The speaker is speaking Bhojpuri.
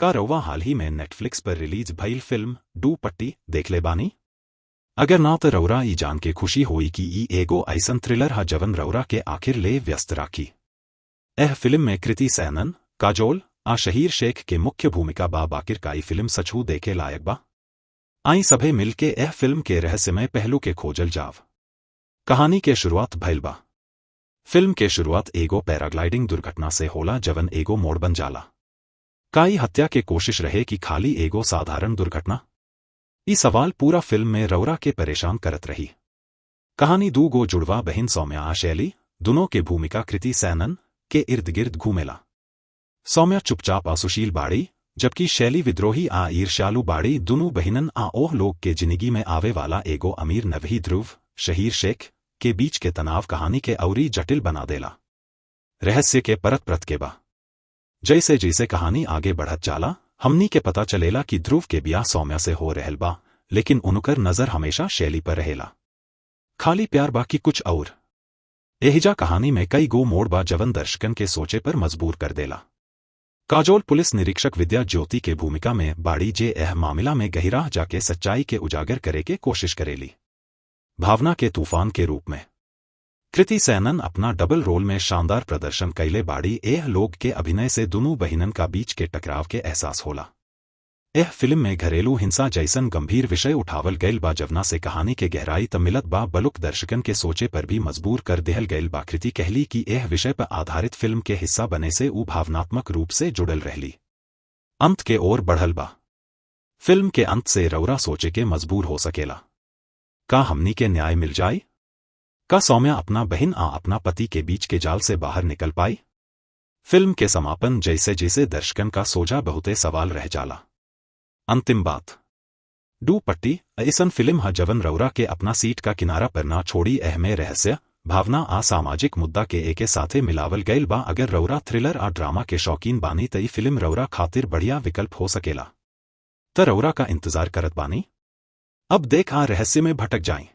का रउआ हाल ही में नेटफ्लिक्स पर रिलीज भइल फिल्म do पट्टी देखले बानी? अगर ना त रउरा ई जान के खुशी होई कि ई एगो ऐसन थ्रिलर हा जवन रउरा के आखिर ले व्यस्त राखी। एह फिल्म में कृति सैनन, काजोल आ शहीर शेख के मुख्य भूमिका बा। बाकिर का ई फिल्म सचहू देखे लायक बा। आई सभे मिलके एह फिल्म के रहस्यमय पहलू के खोजल जाव। कहानी के शुरुआत भइल बा। फिल्म के शुरुआत एगो पैराग्लाइडिंग दुर्घटना से होला जवन एगो मोड़ बन जाला। काई हत्या के कोशिश रहे कि खाली एगो साधारण दुर्घटना? ई सवाल पूरा फिल्म में रौरा के परेशान करत रही। कहानी दू गो जुड़वा बहिन सौम्या आ शैली, दोनों के भूमिका कृति सैनन, के इर्द गिर्द घूमेला। सौम्या चुपचाप असुशील बाड़ी, जबकि शैली विद्रोही आ ईर्ष्यालु बाड़ी। दुनू बहिनन आ ओह लोग के जिंदगी में आवे वाला एगो अमीर नवही ध्रुव, शहीर शेख, के बीच के तनाव कहानी के औरी जटिल बना देला। रहस्य के परत परत के बा। जैसे जैसे कहानी आगे बढ़त जाला, हमनी के पता चलेला कि ध्रुव के ब्याह सौम्या से हो रहल बा, लेकिन उनकर नजर हमेशा शैली पर रहेला। खाली प्यार बा कि कुछ और? एहिजा कहानी में कई गो मोड़ बा जवन दर्शकन के सोचे पर मजबूर कर देला। काजोल पुलिस निरीक्षक विद्या ज्योति के भूमिका में बाड़ी, जे एह मामला में गहिरा जाके सच्चाई के उजागर करे के कोशिश करेली। भावना के तूफान के रूप में कृति सैनन अपना डबल रोल में शानदार प्रदर्शन कैले बाड़ी। एह लोग के अभिनय से दोनों बहिनन का बीच के टकराव के एहसास होला। एह फिल्म में घरेलू हिंसा जैसन गंभीर विषय उठावल गईल बा, जवना से कहानी के गहराई त मिलत बा बलुक दर्शकन के सोचे पर भी मजबूर कर देहल गईल बा। कृति कहली कि एह विषय पर आधारित फिल्म के हिस्सा बने से ऊ भावनात्मक रूप से जुड़ल रहली। अंत के ओर बढ़ल बा। फिल्म के अंत से रौरा सोचे के मजबूर हो सकेला। का हमनी के न्याय मिल जाए? का सौम्या अपना बहन आ अपना पति के बीच के जाल से बाहर निकल पाई? फिल्म के समापन जैसे जैसे दर्शकन का सोझा बहुते सवाल रह जाला। अंतिम बात, do पट्टी ऐसन फिल्म ह जवन रौरा के अपना सीट का किनारा पर ना छोड़ी। अहमे रहस्य, भावना आ सामाजिक मुद्दा के एके साथे मिलावल गईल बा। अगर रौरा थ्रिलर आ ड्रामा के शौकीन बानी त ई फिल्म रौरा खातिर बढ़िया विकल्प हो सकेला। त रौरा का इंतजार करत बानी? अब देख आ रहस्य में भटक जाए।